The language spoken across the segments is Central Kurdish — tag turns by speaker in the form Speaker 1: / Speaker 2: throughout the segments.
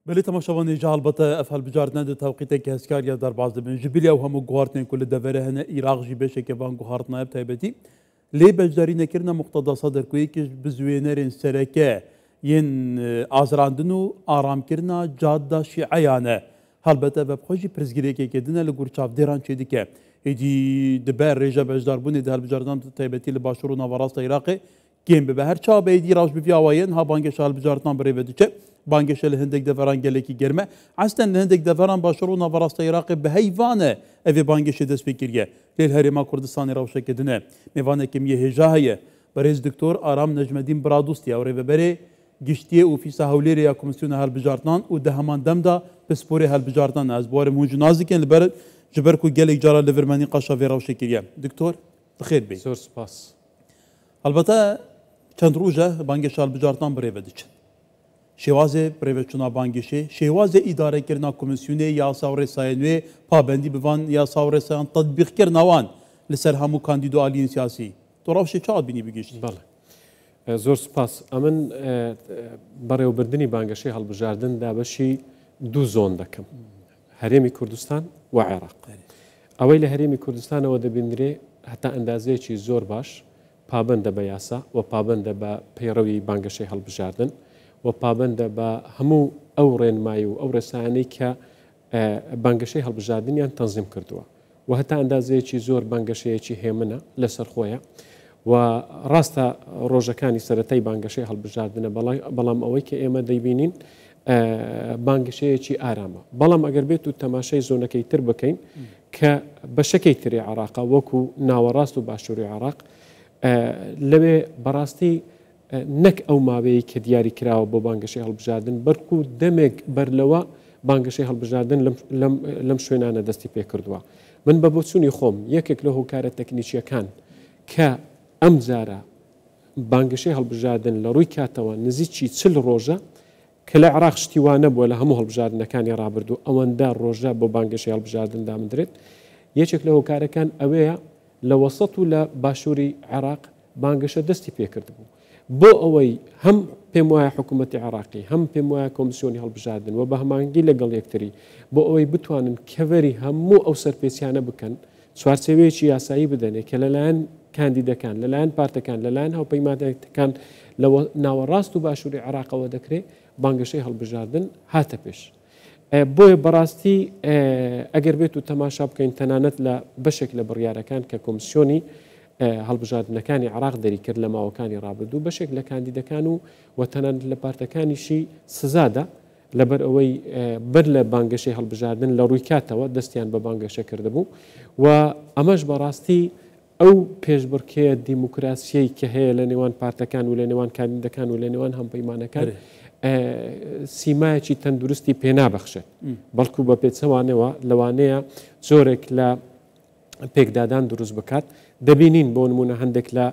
Speaker 1: Belê temaşevanê ji helbete ev hilbijartina di tewqîtekî hestkariya derbas dibin. Ji bilî ew hemû guhartinên ku li deverê hene Îraq jî beşeke van guhartina ye bi taybetî. Lê beşdarî nekirina Muqteda Sadr ku yekî ji bizwênerên sereke yên azirandin û aramkirina cada Şîeyan e. Helbete ev bi xwe jî pirsgirêkeke din e li gor çavdêran çêdike. Êdî dibe rêja beşdarbûnê di hilbijartinan bi taybetî li başûr û naverasta Îraqê kêm bibe. Her çawa be êdî rewş bi vî awayî niha bangeşa hilbijartinan bi rê ve diçe. Bangeşe li hindek deveran gelekî germ e. Eslen li hindek deveran başûr û naverasta Iraqê bi heyvan e ev ê bangeşê dest pê kiriye. Lê li Herêma Kurdistanê rewşeke din e. Mêvaneke min yê hêja heye. Birêz Doktor Aram Necmedîn Biradostî ew rêveberê Giştiyê Ofîsa Hewlêrê ya Komîsyona Hilbijartinan û di heman dem de pisporê hilbijartinan e. Ez bawerim hûn jî nas dikin li ber ji ber ku gelek cara li vir me nîqaşa vê rewşê kiriye. Doktor bi xêr bê.
Speaker 2: Zor spas.
Speaker 1: Helbete çend roj e bangêşa hilbijartinan bi rê ve diçin. Şêwazê birêveçûna bangêşê, şêwazê îdarekirina komîsyonê, yasa û rêsayên wê, pabendî bi van yasa û rêsayan, tetbîqkirina wan li ser hemû kandîd û aliyên siyasî. Tu rewşê çawa dibînî bi giştî?
Speaker 2: Belê. Zor spas. Emin بەڕێوەبردنی بانگەشەی هەڵبژاردن دابەشی دوو زۆن دەکەم. هەرێمی کوردستان و عێراق. ئەوەی لە هەرێمی کوردستانەوە دەبیندرێ هەتا ئەندازەیەکی زۆر باش پابەندە بە یاسا و پابەندە بە پەیڕەوی بانگەشەی هەڵبژاردن و پابەندە بە هەموو ئەو ڕێنمایی و ئەو ڕێسایانەی کە بانگەشەی هەڵبژاردنیان تەنزیم کردووە و هەتا ئەندازەیەکی زۆر بانگەشەیەکی هێمنە لەسەر خۆیە و ڕاستە ڕۆژەکانی سەرەتای بانگەشەی هەڵبژاردنە بەڵام ئەوەی کە ئێمە دەیبینین بانگەشەیەکی ئارامە بەڵام ئەگەر بێت و تەماشای زۆنەکەی تر بکەین کە بەشەکەی تری عراقا وەکو ناوەڕاست و باشووری عراق لەوێ بەڕاستی نەک ئەو ماوەیەی کە دیاری کراوە بۆ بانگەشەی هەڵبژاردن، بەلکو دەمێک بەر لەوە بانگەشەی هەڵبژاردن لەم شوێنانە دەستی پێکردووە. من بە بۆچوونی خۆم یەکێک لە هۆکارە تەکنیکییەکان کە ئەمجارە بانگەشەی هەڵبژاردن لە ڕووی کاتەوە نزیکی 40 ڕۆژە کە لە عێراق شتی وا نەبووە لە هەموو هەڵبژاردنەکانی ڕابردوو ئەوەندە ڕۆژە بۆ بانگەشەی هەڵبژاردن دابندرێت، یەکێک لە هۆکارەکان ئەوەیە لە وەسەت و لە باشووری عێراق بانگەشە دەستی پێکردبوو بۆ ئەوەی هەم پێم وایە حکوومەتی عێراقی هەم پێم وایە کۆمسیۆنی هەڵبژاردن و بە هەماهەنگی لەگەڵ یەکتری بۆ ئەوەی بتوانن کەڤەری هەموو ئەو سەرپێچیانە بکەن چوارچێوەیەکی یاسایی بدەنێ کە لەلایەن کاندیدەکان لەلایەن پارتەکان لەلایەن هاوپەیمانەکان لە ناوەڕاست و باشووری عێراقەوە دەکرێ بانگەشەی هەڵبژاردن هاتە پێش. بۆیە بەڕاستی ئەگەر بێت و تەماشا بکەین تەنانەت لە بەشێک لە بڕیارەکان کە کۆمسیۆنی هەڵبژاردنەکانی عراق دەریکرد لە ماوەکانی ڕابردوو بەشێک لە کاندیدەکان و و تەنانەت لە پارتەکانیشی سزادا لەبەر ئەوەی بەر لە بانگەشەی هەڵبژاردن لە ڕووی کاتەوە دەستیان بە بانگەشە کردبوو و ئەمەش بەڕاستی ئەو پێشبڕکێیە دیموکراسییەی کە هەیە لە نێوان پارتەکان و لە نێوان کاندیدەکان و لە نێوان هەمپەیمانەکان سیمایەکی تەندروستی پێنابەخشێت بەڵکو بە پێچەوانەوە لەوانەیە جۆرێک لە پێکدادان دروست بکات دەبینین بۆ نمونە هەندێک لە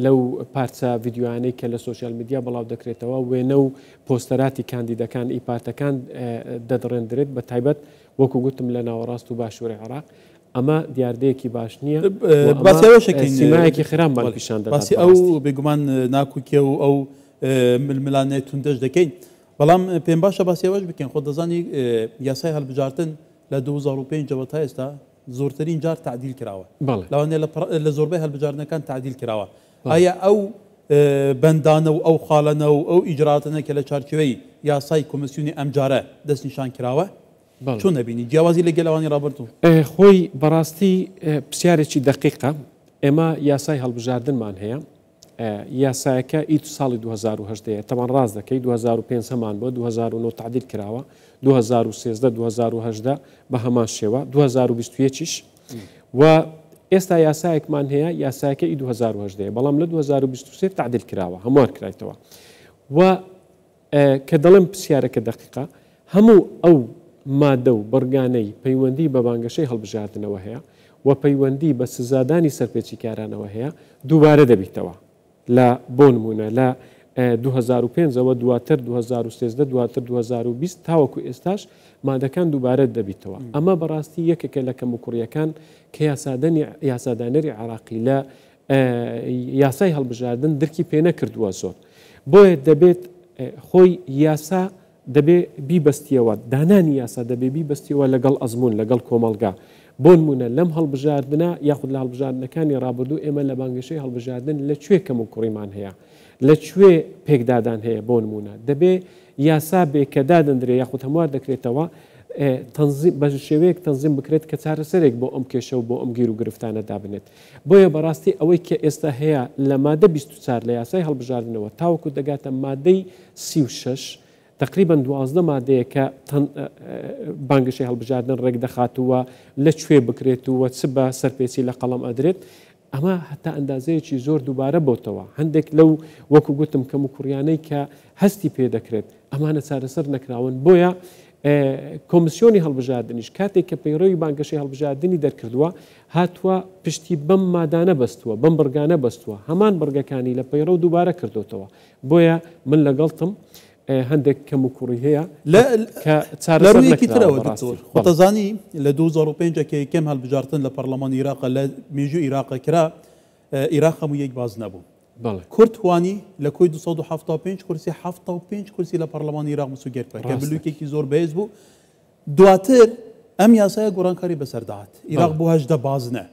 Speaker 2: لەو پارچە ڤیدیۆیانەی کە لە سۆشیال میدیا بڵاو دەکرێتەوە وێنە و پۆستەراتی کاندیدەکان ئی پارتەکان دەدڕێندرێت بە تایبەت وەکو گوتم لە ناوەڕاست و باشووری عێراق ئەمە دیاردەیەکی باش نییە
Speaker 1: باسی ئەوەش ئەکەین
Speaker 2: سیمایەکی خراپمان پیشان دەدات
Speaker 1: باسی ئەو بێگومان ناکوکیە و ئەو ململانێ توندەش دەکەین بەڵام پێم باشە باسی ئەوەش بکەین خۆ دەزانی یاسای هەڵبژاردن لە 2005ەوە تا ئێستا زۆرترین جار تعدیل کراوە لەوانەیە لە زۆربەی هەڵبژاردنەکان تعدیل کراوە ئایا ئەو بەندانە و ئەو خاڵەنە و ئەو ئیجراتەنە کە لە چارچێوەی یاسای کۆمیسیۆنی ئەمجارە دەستنیشان کراوە چۆن دەبینی جیاوازی لەگەل ئەوانی ڕابردوو؟
Speaker 2: خۆی بەڕاستی پرسیارێکی دەقیقە، ئێمە یاسای هەڵبژاردنمان هەیە، یاسایەکە ئی ساڵی 2010 ەیە، تەبان ڕاست دەکەی 2005 هەمان بووە، 2009 تەعدیل کراوە، 2013 2018 بە هەمان شێوە، 2021 یش و ئێستا یاسایەکمان هەیە، یاسایەکە ئی 2018 ەیە، بەڵام لە 2023 تەعدیل کراوە، هەموار کرایتەوە و کە دەڵێم پرسیارەکە دەقیقە، هەموو ئەو مادە و بڕگانەی پەیوەندی بە بانگەشەی هەڵبژاردنەوە هەیە و پەیوەندی بە سزادانی سەرپێچیکارانەوە هەیە دووبارە دەبیتەوە لە بۆ نموونە لە 2005 ەوە دواتر 2013 دواتر 2020 تاوەکو ئێستاش مادەکان دووبارە دەبیتەوە. ئەمە بەڕاستی یەکێکە لە کەموکوڕییەکان کە یاسادانەری عێراقی لە یاسای هەڵبژاردن درکی پێنەکردووە زۆر. بۆیە دەبێت خۆی یاسا دەبێ بیبەستیەوە، دانانی یاسا دەبێ بیبەستیەوە لەگەڵ ئەزموون، لەگەڵ کۆمەڵگا. بۆنموونە لەم هەڵبژاردنە یاخود لە هەڵبژاردنەکانی ڕابردوو ئێمە لە بانگەشەی هەڵبژاردن لە کوێ کەموکوڕیمان هەیە؟ لە کوێ پێکدادان هەیە؟ بۆنموونە دەبێ یاسا بێ کە دادەندرێ یاخود هەموار دەکرێتەوە تەنزیم بە شێوەیەک تەنزیم بکرێت کە چارەسەرێک بۆ ئەم کێشە و بۆ ئەم گیر و گرفتانە دابنێت. بۆیە بەڕاستی ئەوەی کە ئێستا هەیە لە مادە 24 لە یاسای هەڵبژاردنەوە تاوەکو دەگاتە مادەی 36 تقریبا 12 مادەیە کە بانگەشەی هەڵبژاردن ڕێک دەخات و لە کوێ بکرێت و چ بە سەرپێچی لە قەڵەم ئەدرێت ئەمە هەتا ئەندازەیەکی زۆر دووبارە بۆتەوە هەندێک لەو وەکو گوتم کەم و کوڕیانەی کە هەستی پێ دەکرێت ئەمانە چارەسەر نەکراون بۆیە کۆمسیۆنی هەڵبژاردنیش کاتێک کە پەیڕەوی بانگەشەی هەڵبژاردنی دەرکردووە هاتووە پشتی بەم مادانە بەستووە بەم بڕگانە بەستووە هەمان بڕگەکانی لە پەیڕەو دووبارە کردوتەوە بۆیە من لەگەڵتم هەندێک کەم و کوڕی هەیە کە
Speaker 1: چارەسەر ڕوویەکی ترەوە دکتۆر خۆتەزانی لە 2005 کە یەکەم هەڵبژاردن لە پەرلەمانی عیراق لە مێژوو عیراق کرا عیراق هەموو یەک باز نەبوو کورد توانی لە کۆی 275 کورسی 75 کورسی لە پەرلەمانی عیراق مسوگەر بکات کە بلوکێکی زۆر بەهێز بوو دواتر ئەم یاسایە گۆڕانکاری بەسەردا هات. ئیراق بۆ 18 بازنە.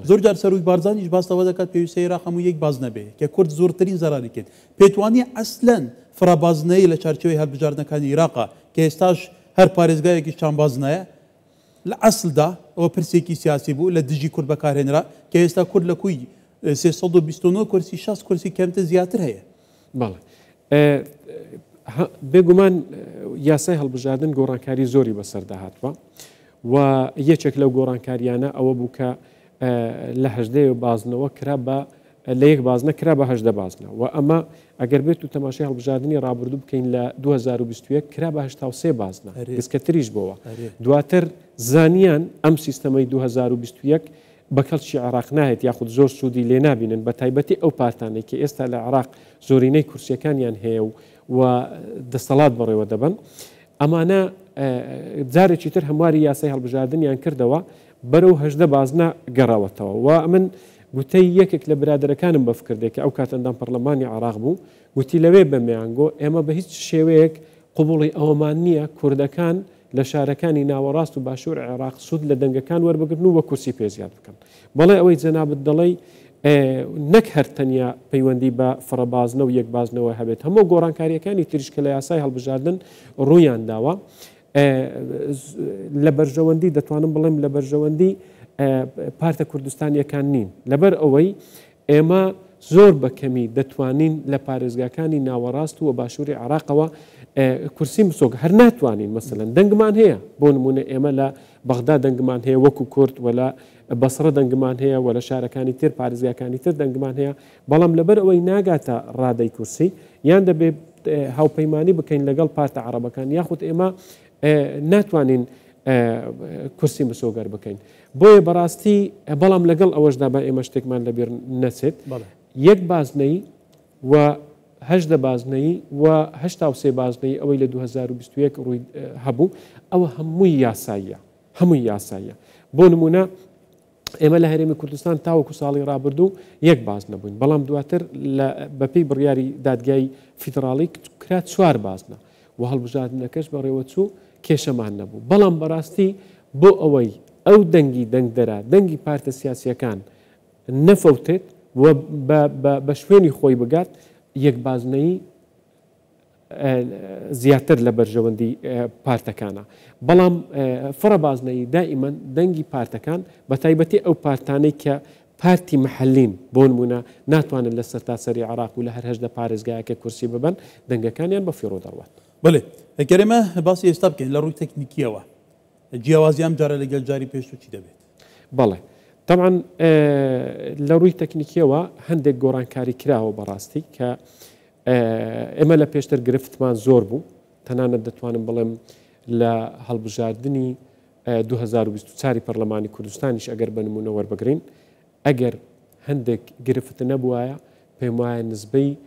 Speaker 1: زۆر جار سەرۆک بارزانیش باس لەوە دەکات پێویستە ئیراق هەموو یەک بازنە بێ کە کورد زۆرترین زەراری کرد. پێتوانیە ئەسلەن فرە بازنەیی لە چارچێوەی هەلبژاردنەکانی ئیراقا کە ئێستاش هەر پارێزگایەکیش چەند بازنەیە لە ئەسلدا ئەوە پرسێکی سیاسی بوو لە دژی کورد بەکارهێنرا کە ئێستا کورد لە کوی 329 کورسی 60 کورسی کەمتر زیاتر هەیە.
Speaker 2: بەڵێ. بێگومان یاسای هەڵبژاردن گۆڕانکاری زۆری بەسەردا هاتووە و یەکێک لەو گۆڕانکاریانە ئەوە بوو کە لە هەژدەیە بازنەوە کرا بە لە یەک بازنە کرا بە هەژدە بازنە و ئەمە ئەگەر بێت و تەماشای هەڵبژاردنی ڕابردوو بکەین لە 2021 کرا بە 83 بازنە گسکەتریش بۆوە دواتر زانیان ئەم سیستەمەی 2021 بە کەڵکی عێراق نایەت یاخود زۆر سوودی لێ نابینن بە تایبەتی ئەو پارتانەی کە ئێستا لە عێراق زۆرینەی کورسیەکانیان هەیە و و دەسەڵات بەڕێوە دەبەن ئەمانە جارێکی تر هەمواری یاسای هەڵبژاردنیان کردەوە بەرەو هەژدە بازنە گەڕاوەتەوە و ئەمن گوتەی یەکێک لە برادەرەکانم بەفکردێک کە ئەو کات ئەندام پەرلەمانی عێراق بوو گوتی لەوێ بەمیانگۆ ئێمە بە هیچ شێوەیەک قبوڵی ئەوەمان نییە کوردەکان لە شارەکانی ناوەڕاست و باشوور عێراق سوود لە دەنگەکان وەربگرن و کورسی پێ زیاد بکەن. بەڵێ ئەوەی جەنابت دەڵێی نەک هەر تەنیا پەیوەندی بە فرەبازنە و یەکبازنەوە هەبێت، هەموو گۆڕانکارییەکانی تریش کە لە یاسای هەڵبژاردن ڕوویان داوە لە بەرژەوەندی دەتوانم بڵێم لە بەرژەوەندی پارتە کوردستانیەکان نین لەبەر ئەوەی ئێمە زۆر بە کەمی دەتوانین لە پارێزگاکانی ناوەڕاست و باشووری عێراقەوە کورسی مسۆگ هەر ناتوانین مەسەلەن دەنگمان هەیە بۆ نمونە ئێمە لە بەغدا دەنگمان هەیە وەکو کورد و لە بەسڕە دەنگمان هەیە و لە شارەکانی تر پارێزگاکانی تر دەنگمان هەیە بەڵام لەبەر ئەوەی ناگاتە ڕادەی کورسی یان دەبێ هاوپەیمانی بکەین لەگەڵ پارتە عەڕەبەکان یاخود ئێمە ناتوانین کورسی مسۆگەر بکەین بۆیە بەڕاستی بەڵام لەگەڵ ئەوەشدا با ئێمە شتێکمان لەبیر نەچێت یەک بازنەی و هەژدە بازنەیی و 83 بازنەی ئەوەی لە 2021 ڕووی هەبوو ئەوە هەمووی یاساییە هەمووی یاساییە بۆ نمونە ئێمە لە هەرێمی کوردستان تاوەکو ساڵی ڕابردوو یەک بازنە بووین بەڵام دواتر بەپێی بڕیاری دادگای فیدراڵی کرا چوار بازنە و هەڵبژاردنەکەش بەڕێوەچوو کێشەمان نەبوو بەڵام بەڕاستی بۆ ئەوەی ئەو دەنگی دەنگدەرە دەنگی پارتە سیاسیەکان نەفەوتێت و بە شوێنی خۆی بگات یەک بازنەیی زیاتر لە بەرژەوەندی پارتەکانە بەڵام فرە بازنەیی دائیمەن دەنگی پارتەکان بە تایبەتی ئەو پارتانەی کە پارتی محلین بۆ نمونە ناتوانن لە سەرتاسەری عێراق و لە هەر هەژدە پارێزگایەکە کورسی ببەن دەنگەکانیان بە فیڕۆ دەڕوات.
Speaker 1: بەڵێ گەر ئێمە باسی ئێستا بکەین لە ڕووی تەکنیکییەوە جیاوازی ئەم جارە لەگەل جاری پێشتر چی دەبێت؟
Speaker 2: بەڵێ تەبعەن لە ڕووی تەکنیکییەوە هەندێک گۆڕانکاری کراوە بەڕاستی کە ئێمە لە پێشتر گرفتمان زۆر بوو تەنانەت دەتوانم بڵێم لە هەڵبژاردنی 2024 پەرلەمانی کوردستانیش ئەگەر بە نمونە وەربگرین ئەگەر هەندێک گرفت نەبوایە پێم وایە نزبەی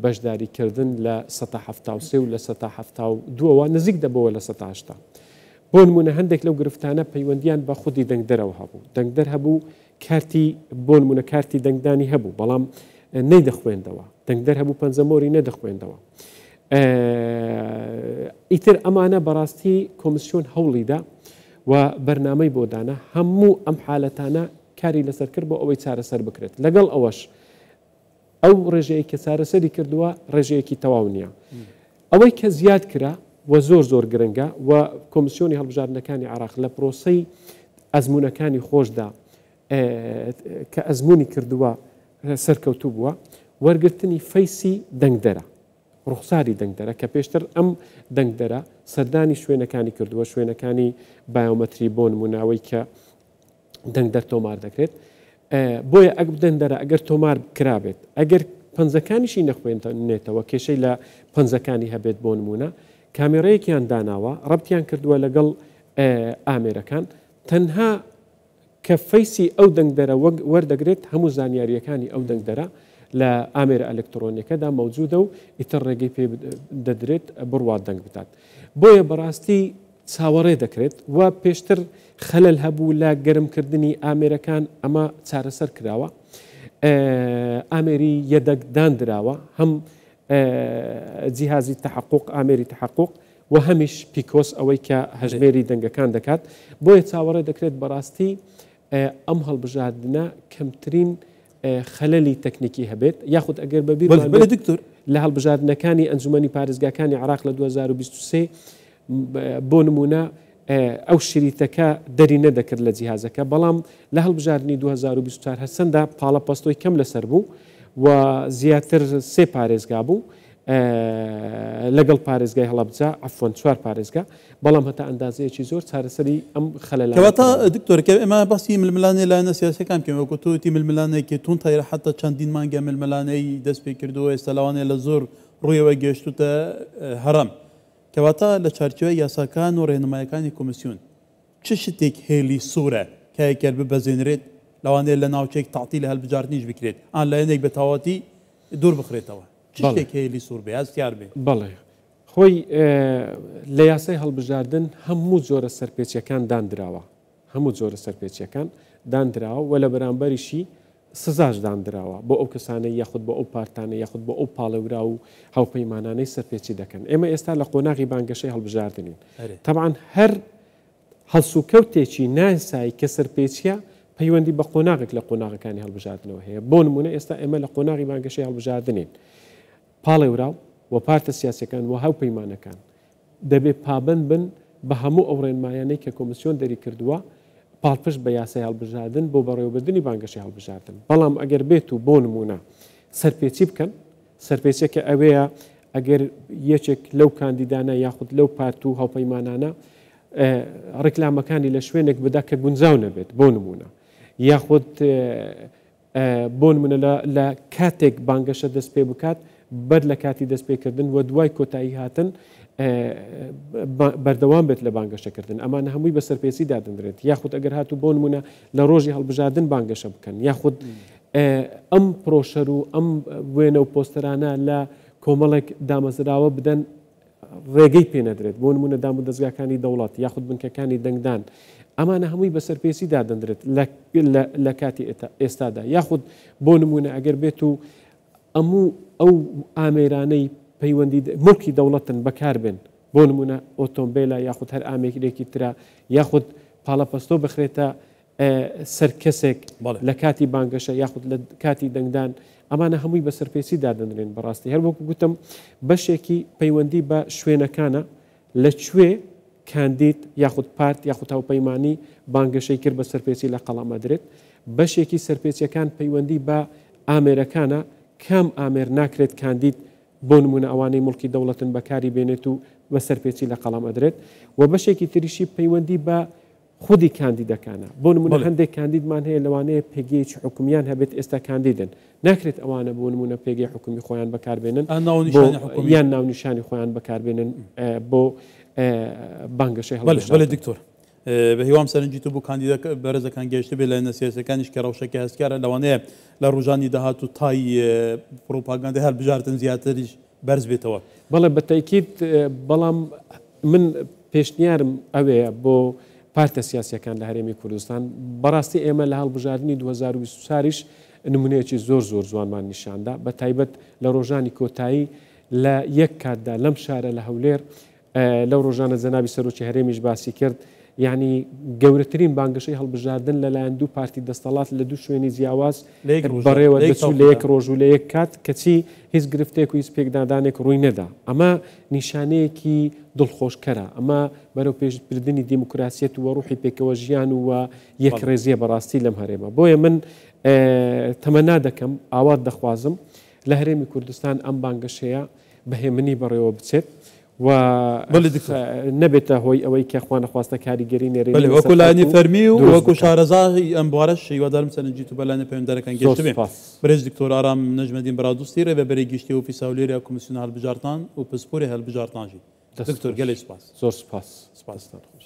Speaker 2: بەشداریکردن لە 1970 و لە 1970ەوە نزیک دەبەوە لە 1970 بۆ نمونە هەندێک لەو گرفتانە پەیوەندیان بە خودی دەنگدەرەوە هەبوو دەنگدەر هەبوو کارتی بۆ نمونە کارتی دەنگدانی هەبوو بەڵام نەیدەخوێندەوە دەنگدەر هەبوو پەنجەمۆری نەدەخوێندەوە. ئیتر ئەمانە بەڕاستی کۆمسیۆن هەوڵیدا و بەرنامەی بۆ دانا هەموو ئەم حالەتانە کاری لەسەر کرد بۆ ئەوەی چارەسەر بکرێت لەگەڵ ئەوەش ئەو ڕێژەیە کە چارەسەری کردووە ڕێژەیەکی تەواو نییە ئەوەی کە زیاد کرا و زۆر زۆر گرنگە و کۆمسیۆنی هەڵبژاردنەکانی عراق لە پرۆسەی ئەزمونەکانی خۆشدا کە ئەزمموی کردووە سەرکەوتوو بووە وەرگرتنی فەیسی دەنگدەرە ڕوخساری دەنگدەرە کە پێشتر ئەم دەنگدەرە سەردانی شوێنەکانی کردووە، شوێنەکانی بایۆمەتری بۆ نموونە ئەوەی کە دەنگدەر تۆمار دەکرێت. بۆیە ئەگ دەنگدەرە ئەگەر تۆمار کرابێت، ئەگەر پەنجەکانیشی نەخوێنێتەوە، کێشەی لە پەنجەکانی هەبێت بۆ نموونە، کامێرەیەکیان داناوە، ڕەبتیان کردووە لەگەڵ ئامێرەکان، تەنها کە فەیسی ئەو دەنگدەرە وەردەگرێت هەموو زانیارییەکانی ئەو دەنگدەرە لە ئامێرە ئەلکترۆنیەکەدا مەوجودە و ئیتر ڕێگەی پێ دەدرێت بڕوات دەنگ بدات. بۆیە بەڕاستی چاوەڕێ دەکرێت و پێشتر خەلەل هەبوو لە گەرمکردنی ئامێرەکان ئەمە چارەسەر کراوە. ئامێری یەدەگ داندراوە هەم جیهازی تحقق ئامێری تحقق و هەمیش پیکۆس ئەوەی کە هەژمێری دەنگەکان دەکات، بۆیە چاوەڕێ دەکرێت بەڕاستی ئەم هەڵبژاردنە کەمترین خەلەلی تەکنیکی هەبێت، یاخود ئەگەر بەبیرمان بێت
Speaker 1: دکتۆر
Speaker 2: لە هەڵبژاردنەکانی ئەنجومەنی پارێزگاکانی عێراق لە 2023 بۆ نمونە ئەو شریتەکە دەری نەدەکرد لە جیهازەکە، بەڵام لە هەڵبژاردنی 2024 هەرچەندە پاڵەپەستۆی کەم لەسەر بوو و زیاتر سێ پارێزگا بوو، لەگەڵ پارێزگای هەڵەبجە، عەفوەن چوار پارێزگا، بەڵام هەتا ئەندازەیەکی زۆر چارەسەری ئەم خەلەلانە
Speaker 1: کەواتە
Speaker 2: کراوە.
Speaker 1: دکتۆر کە ئێمە باسی ململانێ لایەنە سیاسیەکان بکەین وەکو تۆ وتی ململانێکی توند هەیە حەتا چەندین مانگە ململانێی دەست پێ کردووە ئێستا لەوانەیە لە زۆر ڕوویەوە گەیشتووتە هەڕەم کەواتە لە چارچێوەی یاساکان و ڕێنمایەکانی کۆمیسیۆن چ شتێک هێلی سوورە کە گەر ببەزێنرێت لەوانەیە لە ناوچەیەک تەعتیلی هەلبژاردنیش بکرێت ئان لایەنێک بە تەواوەتی دوور بخرێتەوە؟ چ شتێک هەیە سوور بێ هەستیار بێ؟
Speaker 2: بەڵێ خۆی لە یاسای هەڵبژاردن هەموو جۆرە سەرپێچیەکان داندراوە هەموو جۆرە سەرپێچیەکان داندراوە و لە بەرامبەریشی سزاش داندراوە بۆ ئەو کەسانەی یاخود بۆ ئەو پارتانەی یاخود بۆ ئەو پاڵێوراو و هاوپەیمانانەی سەرپێچی دەکەن. ئێمە ئێستا لە قۆناغی بانگەشەی هەڵبژاردنین. تەبعەن هەر هەڵسوکەوتێکی نایاسایی کە سەرپێچیە پەیوەندی بە قۆناغێک لە قۆناغەکانی هەڵبژاردنەوە هەیە. بۆ نمونە ئێستا ئێمە لە قۆناغی بانگەشەی هەڵبژاردنین. پاڵێوراو و پارتە سیاسیەکان و هاوپەیمانەکان دەبێ پابەند بن بە هەموو ئەو ڕێنمایانەی کە کۆمیسیۆن دەریکردووە پاڵپشت بە یاسای هەڵبژاردن بۆ بەڕێوەبردنی بانگەشەی هەڵبژاردن. بەڵام ئەگەر بێت و بۆ نموونە سەرپێچی بکەن، سەرپێچیەکە ئەوەیە ئەگەر یەکێک لەو کاندیدانە یاخود لەو پارت و هاوپەیمانانە ڕیکلامەکانی لە شوێنێک بدا کە گونجاو نەبێت بۆ نموونە یاخود بۆ نمونە لە کاتێک بانگەشە دەست پێ بکات بەر لە کاتی دەست پێکردن و دوای کۆتایی هاتن بەردەوام بێت لە بانگەشەکردن ئەمانە هەمووی بە سەرپێچی دادەنرێت یاخود ئەگەر هاتوو بۆ نمونە لە ڕۆژی هەڵبژاردن بانگەشە بکەن یاخود ئەم پرۆشەر و ئەم وێنە و پۆستەرانە لە کۆمەڵێک دامەزراوە بدەن ڕێگەی پێ نەدرێت، بۆ نموونە دامودەزگاکانی دەوڵەت یاخود بنکەکانی دەنگدان، ئەمانە هەمووی بە سەرپێچی دادەنرێت لە کاتی ئێستادا، یاخود بۆ نموونە ئەگەر بێت و ئەموو ئەو ئامێرانەی پەیوەندی موڵکی دەوڵەتن بەکاربێن، بۆ نموونە ئۆتۆمبێلە یاخود هەر ئامێرێکی ترە یاخود پاڵەپەستۆ بخرێتە سەر کەسێک لە کاتی بانگەشە یاخود لە کاتی دەنگدان ئەمانە هەمووی بە سەرپێچی دادەنرێن بەڕاستی هەر وەکو گوتم بەشێکی پەیوەندی بە شوێنەکانە لە کوێ کاندید یاخود پارت یاخود هاوپەیمانی بانگەشەی کرد بە سەرپێچی لە قەڵەم ئەدرێت بەشێکی سەرپێچیەکان پەیوەندی بە ئامێرەکانە کام ئامێر ناکرێت کاندید بۆ نمونە ئەوانەی موڵکی دەوڵەتن بەکاری بێنێت و بە سەرپێچی لە قەڵەم ئەدرێت و بەشێکی تریشی پەیوەندی بە خودی کاندیدەکانە، بۆ نمونە هەندێک کاندیدمان هەیە لەوانەیە پێگەیەکی حکومیان هەبێت ئێستا کاندیدن، ناکرێت ئەوانە بۆ نمونە پێگەی حکومی خۆیان بەکاربێنن یان ناونیشانی خۆیان بەکاربێنن بۆ بانگەشەی هەڵبژاردن.
Speaker 1: بەڵێ دکتۆر بە هیوام سەرنجی تۆ بۆ کاندیدە بەرزەکان گەیشتبێت، لایەنە سیاسیەکانیش کە ڕەوشەکە هەستیارە لەوانەیە لە ڕۆژانی داهاتوو تای پڕوپاگەندەی هەڵبژاردن زیاتریش بەرز بێتەوە.
Speaker 2: بەڵێ بە تەئکید، بەڵام من پێشنیارم ئەوەیە بۆ پارتە سیاسیەکان لە هەرێمی کوردستان، بەڕاستی ئێمە لە هەڵبژاردنی 2024 یش نمونەیەکی زۆر زۆر جوانمان نیشاندا، بە تایبەت لە ڕۆژانی کۆتایی لە یەک کاتدا لەم شارە لە هەولێر لەو ڕۆژانە جەنابی سەرۆکی هەرێمیش باسی کرد، یانی گەورەترین بانگەشەی هەڵبژاردن لەلایەن دوو پارتی دەستەڵات لە دوو شوێنی جیاواز بەڕێوە دەچوو لە یەک ڕۆژ و لە یەک کات، کەچی هیچ گرفتێک و هیچ پێکدادانێک ڕووی نەدا. ئەمە نیشانەیەکی دڵخۆشکەرە، ئەمە بەرەوپێشبردنی دیموکراسیەت و ڕوحی پێکەوەژیان و یەکڕێزییە بەڕاستی لەم هەرێمە. بۆیە من تەمەنا دەکەم، ئاوات دەخوازم لە هەرێمی کوردستان ئەم بانگەشەیە بە هێمنی بەڕێوە بچێت و نەبێتە هۆی ئەوەی کە خوانەخواستە کاریگەری نەرێنی
Speaker 1: بەلێ
Speaker 2: لەسەر
Speaker 1: وەکو لایەنی
Speaker 2: خەڵک و
Speaker 1: فەرمی و
Speaker 2: دروست
Speaker 1: وەکو
Speaker 2: بکات.
Speaker 1: شارەزای ئەم بوارەش هیوادارم سەرنجیت و بە لایەنە پەیوەندیدارەکان
Speaker 2: زۆر
Speaker 1: گەیشتبێ.
Speaker 2: سوپاس.
Speaker 1: بەرێز دکتۆر ئارام نەجمەدین برادوستی رێڤەبەری گشتی ئۆفیس هەولێر یا کۆمیسیۆن هەلبژارتان و پسپۆری هەلبژارتان ژی.
Speaker 2: دەست
Speaker 1: دکتۆر
Speaker 2: خۆش.
Speaker 1: گەلێ سوپاس.
Speaker 2: زۆر سوپاس.
Speaker 1: سوپاس.
Speaker 2: دەستتان خۆش.